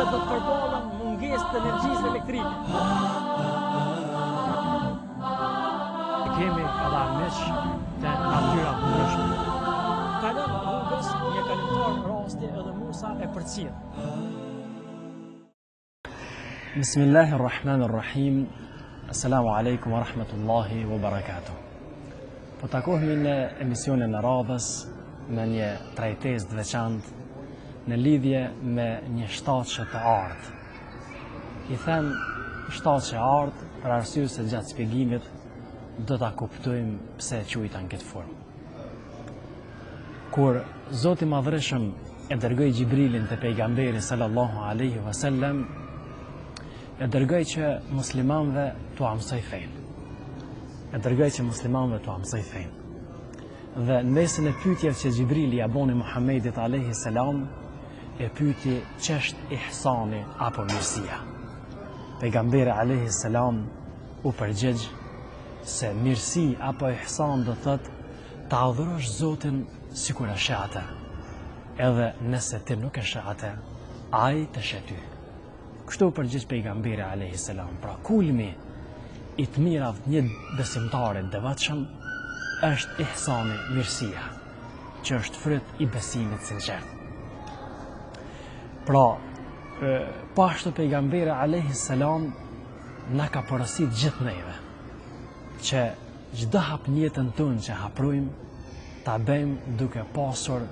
Dhe do të përballen me mungesë të energjisë elektrike. Kemi edhe armiq të natyrave të ndryshme. Kalon rrugës një kalimtar rasti edhe Musa e përcjell. Bismillahi Rahman Rahim Assalamu alaikum wa rahmatullahi wa barakatuh Po takohemi në emisionin e radhës me një trajtesë të veçantë në lidhje me një shtatshe të artë. I them shtatshe e artë për arsye se gjatë shpjegimit do ta kuptojmë pse e quajta në këtë formë. Kur Zoti i Madhërishëm e dërgoi Xhibrilin te pejgamberi sallallahu alaihi wasallam, e dërgoi që muslimanëve t'ua mësojë fenë. E dërgoi që muslimanëve t'ua mësojë fenë. Dhe në mesin e pyetjeve që Xhibrili ia boni Muhammedit alaihi salam, e pyeti ç'është ihsani apo mirësia. Pejgamberi alaihi salam u përgjigj se mirësi apo ihsan do thotë ta adhurosh Zotin sikur e sheh atë. Edhe nëse ti nuk e sheh atë, ai të sheh ty. Kështu u përgjigj pejgamberi alayhi salam. Pra kulmi i të mirave të një besimtari të devotshëm është ihsani, mirësia, që është fryt i besimit sinqert. Pra, po ashtu pejgamberi alayhi salam na ka porosit gjithë neve që çdo hap në jetën tonë që haprujmë, ta bëjmë duke pasur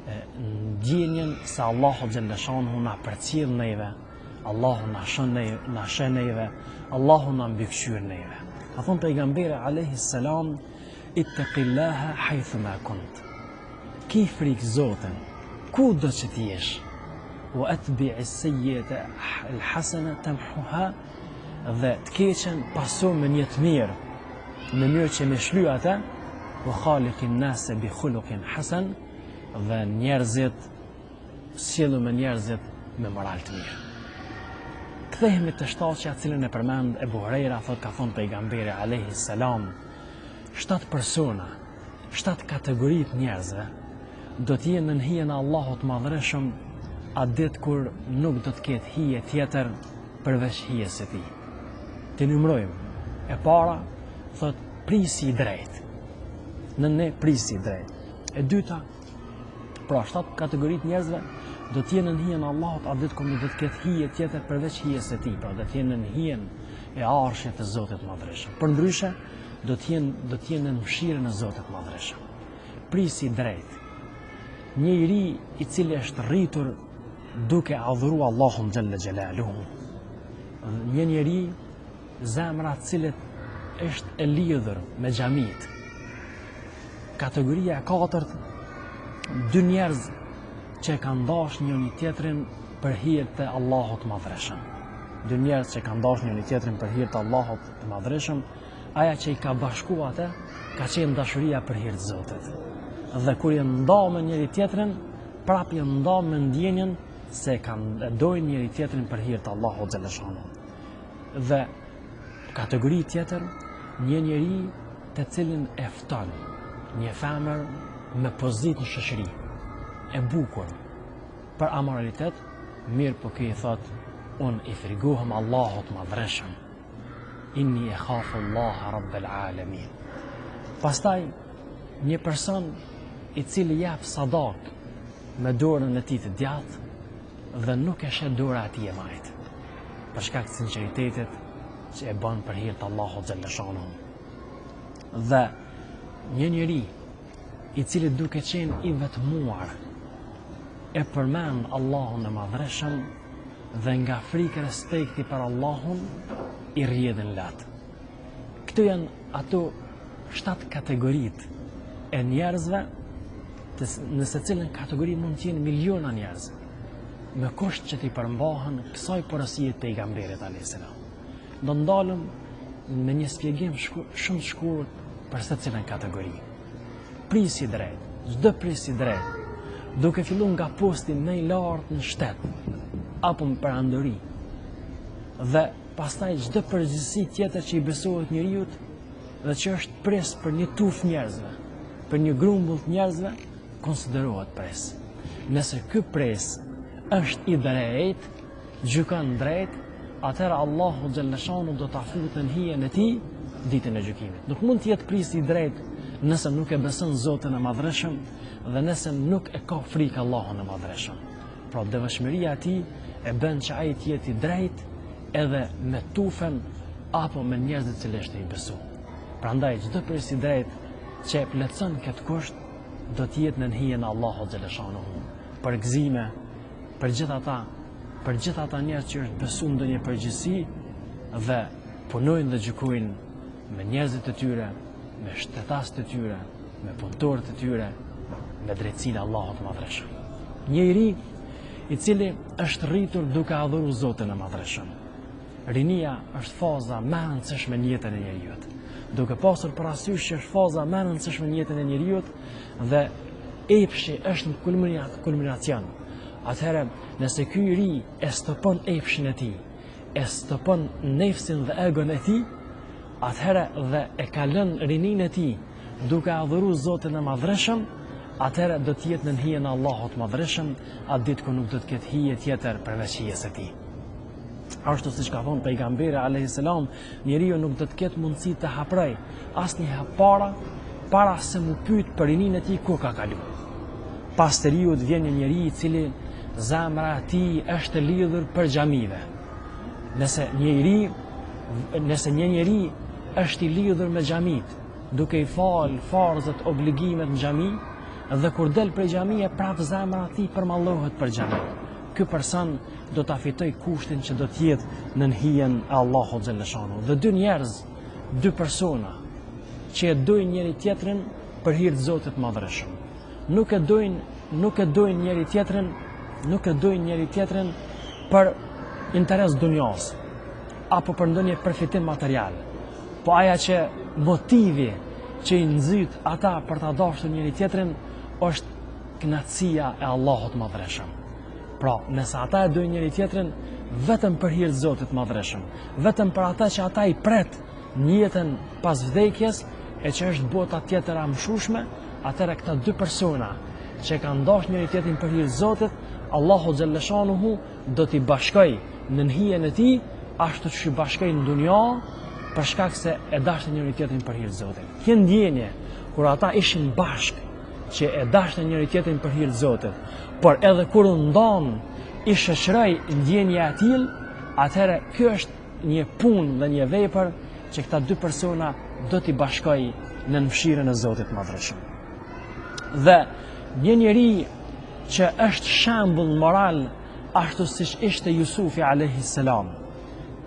ndjenjën se Allahu xhelleshanuhu na përcjell neve, Allahu na sheh neve, na sheh neve, Allahu na mbikëqyr neve. Ka thonë pejgamberi alayhi salam ittaqillaha haythu ma kunt. Ki frikë Zotin, kudo që të jesh. Wa atbi'i as-sayyi'ata al-hasana tamhuha dhe të keqen paso me një të mirë, në mënyrë që me shly atë, wa khaliqin nase bi khuluqin hasan dhe njerëzit sillu me njerëzit me moral të mirë. Kthehemi te shtatshja cilën e përmend Ebu Hurejra, thot ka thonë pejgamberi alayhi salam, shtatë persona, shtatë kategori të njerëzve do të jenë nën hijen e Allahut të Madhërishëm atë ditë kur nuk do të ketë hije tjetër përveç hijes së tij. T'i numërojmë. E para, thot prisi i drejtë. Nën një prisi i drejtë. E dyta, pra shtatë kategori të njerëzve do të jenë nën hijen e Allahut atë ditë kur nuk do të ketë hije tjetër përveç hijes së tij, pra do të jenë nën hijen e arshit të Zotit të Madhërishëm. Përndryshe, do të jenë do të jenë nën mëshirën e Zotit të Madhërishëm. Prisi i drejtë. Një i ri i cili është rritur duke adhuru Allahun xhelle xhelaluhu. Një njeri zemra të cilit është e lidhur me xhamitë. Kategoria e katërt, dy njerëz që e kanë dashur njëri tjetrin për hir të Allahut të Madhërishëm. Dy njerëz që kanë dashur njëri tjetrin për hir të Allahut të Madhërishëm, aja që i ka bashku ata ka qenë dashuria për hir të Zotit. Dhe kur janë nda me njëri tjetrin, prap janë nda me ndjenjën se kanë e dojnë njëri tjetrin për hir të Allahut xheleshanuhu. Dhe kategori tjetër, një njeri të cilin e fton një femër me pozitë në shoqëri, e bukur, për amoralitet, mirëpo ky i thot, unë i frigohem Allahut madhërishëm, inni ekhafu Allaha rabbel alemin. Pastaj, një person i cili jep sadak me dorën e tij të djathtë dhe nuk e sheh dora e tij e majtë, për shkak të sinqeritetit që e bën për hir të Allahut xheleshanuhu. Dhe një njeri i cili duke qenë i vetmuar e përmend Allahun e madhërishëm dhe nga frikë respekti për Allahun i rrjedhin lot. Këto janë ato shtatë kategoritë e njerëzve të, në secilën kategori mund të jenë miliona njerëz me kusht që t'i përmbahen kësaj porosie të pejgamberit alayhis salam. Do ndalem me një shpjegim shku, shumë të shkurt për secilën kategori. Prijës i drejtë, çdo prijës i drejtë, duke fillu nga posti më i lartë në shtet apo në perandori. Dhe pastaj çdo përgjegjësi tjetër që i besohet njeriut dhe që është prijës për një tufë njerëzve, për një grumbull të njerëzve, konsiderohet prijës. Nëse ky prijës është i drejtë, gjykon drejt, atëherë Allahu xhelleshanuhu do ta futë nën hijen e tij ditën e gjykimit. Nuk mund të jetë prijës i drejtë nëse nuk e beson Zotin e Madhërishëm dhe nëse nuk e ka frikë Allahun e Madhërishëm. Pra devotshmëria e tij e bën që ai të jetë i drejtë edhe me tufën apo me njerëzit të cilët është i besu. Prandaj çdo prijës i drejtë që e plotëson këtë kusht do të jetë nën hijen e Allahut xhelleshanuhu. Përgëzime për gjithë ata, për gjithë ata njerëz që është besu ndonjë përgjegjësi dhe punojnë dhe gjykojnë me njerëzit e tyre, me shtetasit e tyre, me punëtorët e tyre, me drejtësinë e Allahut të Madhërishëm. Një i ri i cili është rritur duke adhuru Zotin e Madhërishëm. Rinia është faza më e rëndësishme në jetën e njeriut. Duke pasur parasysh që është faza më e rëndësishme në jetën e njeriut dhe epshi është në kulminacion. Atëherë, nëse ky i ri e stopon epshin e tij, e stopon nefsin dhe egon e tij, atëherë dhe e kalon rininë e tij duke adhuru Zotin e Madhërishëm, atëherë do të jetë nën hijen e Allahut të Madhërishëm, atë ditë kur nuk do të ketë hije tjetër përveç hijes së tij. Ashtu siç ka thonë pejgamberi alayhis salam, njeriu nuk do të ketë mundësi të haprojë asnjë hap para para se m'u pyet për rininë e tij ku ka kalu. Pas të riut vjen një njeri i cili zemra e tij është e lidhur për xhamive. Nëse një i ri, nëse një njeri është i lidhur me xhamit, duke i fal farzet obligimet në xhami, dhe kur del prej xhamie prapë zemra e tij përmallohet për xhami. Ky person do ta fitojë kushtin që do të jetë nën hijen e Allahut xhelleshanuhu. Dhe dy njerëz, dy persona që e dojnë njëri tjetrin për hir të Zotit të Madhërishëm. Nuk e dojnë, nuk e dojnë njëri tjetrin, nuk e dojnë njëri tjetrin për interes dunjas apo për ndonjë përfitim material. Po aja që motivi që i nxit ata për ta dashur njëri tjetrin është kënaqësia e Allahut të Madhërishëm. Pra, nëse ata e dojnë njëri tjetrin vetëm për hir të Zotit të Madhërishëm, vetëm për ata që ata i pret në jetën pas vdekjes e që është bota tjetër e amshushme, atëherë këta dy persona që e kanë dashur njëri tjetrin për hir të Zotit, Allahu xhelleshanuhu do t'i bashkojë nën hijen e tij, ashtu siç i bashkoi në dunja, për shkak se e dashtën njëri tjetrin për hir të Zotit. Kjo ndjenje kur ata ishin bashkë që e dashtën njëri tjetrin për hir të Zotit, por edhe kur u ndanë i shoqëroi ndjenja e tillë, atëherë kjo është një punë dhe një vepër që këta dy persona do t'i bashkojë nën mëshirën e Zotit të Madhërishëm. Dhe një njeri që është shembull moral ashtu siç ishte Jusufi alayhi salam.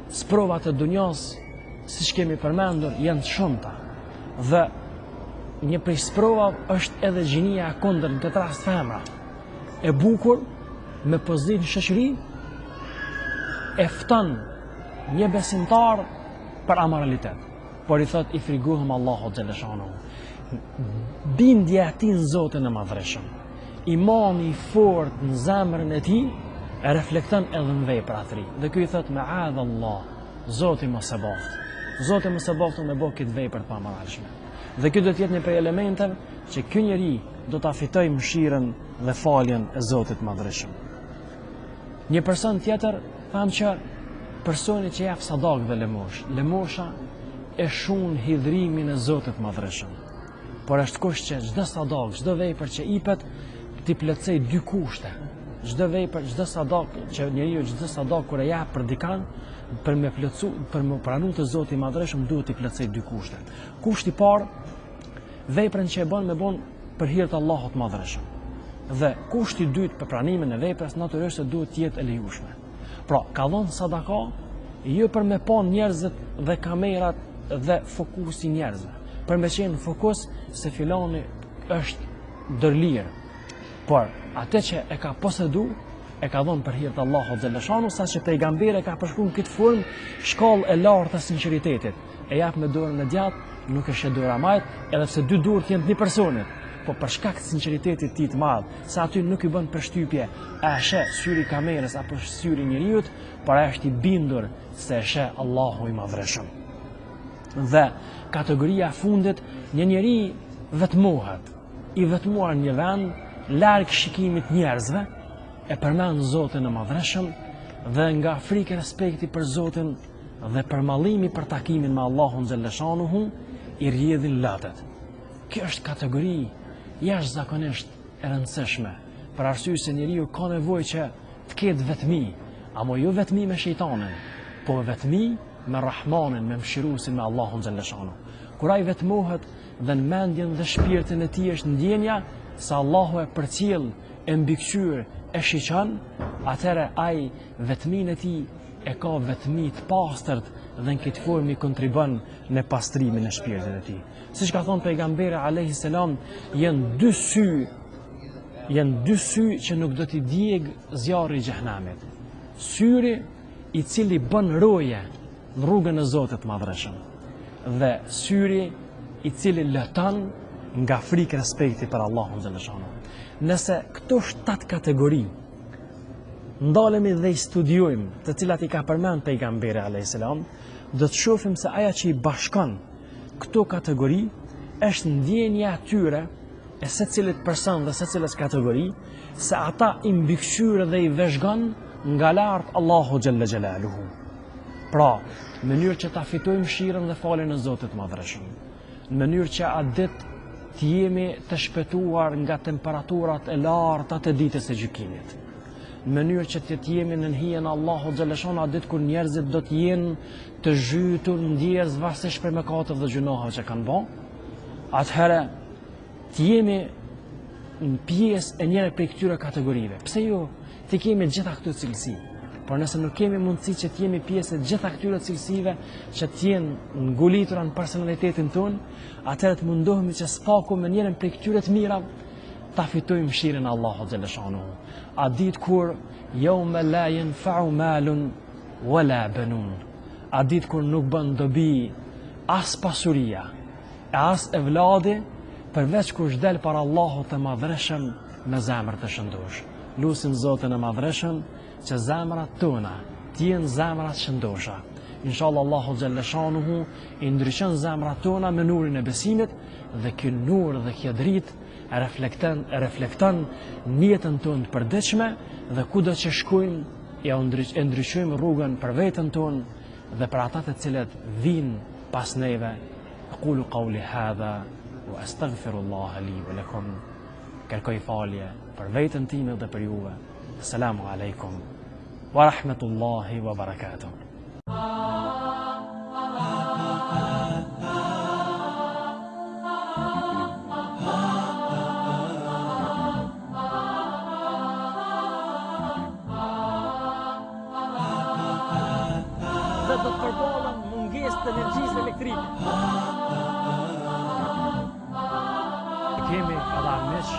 Sprovat e dunjas, siç kemi përmendur, janë të shumta. Dhe një prej sprovave është edhe gjinia e kundërt në këtë rast femra. E bukur me pozitë në shoqëri e fton një besimtar për amoralitet. Por i thot i frigohem Allahut xhelleshanuhu. Bindja e tij në Zotin e Madhërishëm, imani i fortë në zemrën e tij e reflekton edhe në vepra të tij. Dhe ky i thot meadh Allah, Zoti mos e boftë. Zoti mos e boftë me bo këtë vepër të pamoralshme. Dhe ky do të jetë një prej elementeve që ky njeri do ta fitojë mëshirën dhe faljen e Zotit të Madhërishëm. Një person tjetër, thamë që personi që jep sadak dhe lëmosh, lëmosha e shun hidhrimin e Zotit të Madhërishëm. Por është kusht që çdo sadak, çdo vepër që ipet, t'i plotësoj dy kushte. Çdo vepër, çdo sadak që njeriu çdo sadak kur e jep për dikan, për me plotësu, për me pranu te Zoti i Madhërishëm duhet t'i plotësoj dy kushte. Kushti i parë, veprën që e bën me bën për hir të Allahut të Madhërishëm. Dhe kushti i dytë për pranimin e veprës natyrisht se duhet të jetë e lejushme. Pra, ka dhënë sadaka jo për me pa njerëzit dhe kamerat dhe fokusi i njerëzve, për me qenë fokus se filani është dorëlirë. Por, atë që e ka posedu, e ka dhënë për hir të Allahut xhelleshanuhu, saqë pejgamberi e ka përshkru në këtë formë shkallë e lartë e sinqeritetit. E jap me dorën e djathtë, nuk e sheh dora e majtë, edhe pse dy duart janë të një personit, po për shkak të sinqeritetit të tij të madh, se aty nuk i bën përshtypje a e sheh syri i kamerës apo syri i njeriut, por ai është i bindur se e sheh Allahu i Madhërishëm. Dhe kategoria e fundit, një njeri vetmohet, i vetmuar në një vend, larg shikimit njerëzve, e përmend Zotin e Madhërishëm. dhe nga frikë respekti për Zotin dhe përmallimi për takimin me Allahun xhelleshanuhu i rrjedhin lotët. Kjo është kategori jashtëzakonisht e rëndësishme, për arsye se njeriu ka nevojë që të ketë vetmi, amo jo vetmi me shejtanin, po vetmi me Rahmanin, me mëshiruesin, me Allahun xhelleshanuhu. Kur ai vetmohet dhe në mendjen dhe shpirtin e tij është ndjenja se Allahu e përcjell, e mbikëqyr, e shiqon, atëherë ai vetminë e tij e ka vetmi të pastërt dhe në këtë formë i kontribon në pastrimin e shpirtit të tij. Siç ka thonë pejgamberi alayhi selam, janë dy sy, janë dy sy që nuk do t'i djeg zjarri i xhehenemit. Syri i cili bën roje në rrugën e Zotit të Madhërishëm dhe syri i cili loton nga frikë respekti për Allahun xhelleshanuhu. Nëse këto shtatë kategori ndalemi dhe i studiojmë, të cilat i ka përmend pejgamberi alayhis salam, do të shohim se ajo që i bashkon këto kategori është ndjenja e tyre e secilit person dhe secilës kategori se ata i mbikëqyr dhe i vëzhgon nga lart Allahu xhelle xhelaluhu. Pra, në mënyrë që ta fitojmë mëshirën dhe faljen e Zotit të Madhërishëm, në mënyrë që atë ditë të jemi të shpëtuar nga temperaturat e larta të ditës së gjykimit. Në mënyrë që të jemi nën hijen e Allahut xhelleshanuhu atë ditë kur njerëzit do të jenë të zhytur në djersë varësisht prej mëkateve dhe gjynaheve që kanë bo, atëherë të jemi në pjesë e njërës prej këtyre kategorive. Pse jo t'i kemi gjitha këto cilësi? Por nëse nuk kemi mundësi që të jemi pjesë e gjitha këtyre cilësive që të jenë ngulitura në personalitetin tonë, atëherë të mundohemi që së paku me njërën prej këtyre të mirave ta fitojmë mëshirën e Allahut xhelleshanuhu. Atë ditë kur jeume la jenfeu malun wala benun. Atë ditë kur nuk bën dobi as pasuria, e as evladi, përveç kush del para Allahut të Madhërishëm me zemër të shëndoshë. Lusim Zotin e Madhërishëm që zemrat tona të jenë zemra të shëndosha. Inshallah Allahu xhelleshanuhu i ndriçon zemrat tona me nurin e besimit dhe ky nur dhe kjo dritë reflekton reflekton në jetën tonë të përditshme dhe kudo që shkojmë ja e ndriçojmë rrugën për veten tonë dhe për ata të cilët vijnë pas neve. Aqulu qawli hadha wa astaghfirullaha li wa lakum. Kërkoj falje për veten time dhe për juve. Assalamu alaikum wa rahmatullahi wa barakatuh. Dhe do të përballen mungesë të energjisë elektrike. Kemi edhe armiq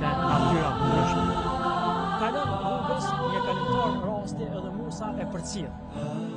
të natyra të ndryshme. Kalon rrugës një kalimtar rasti edhe Musa e përcjell.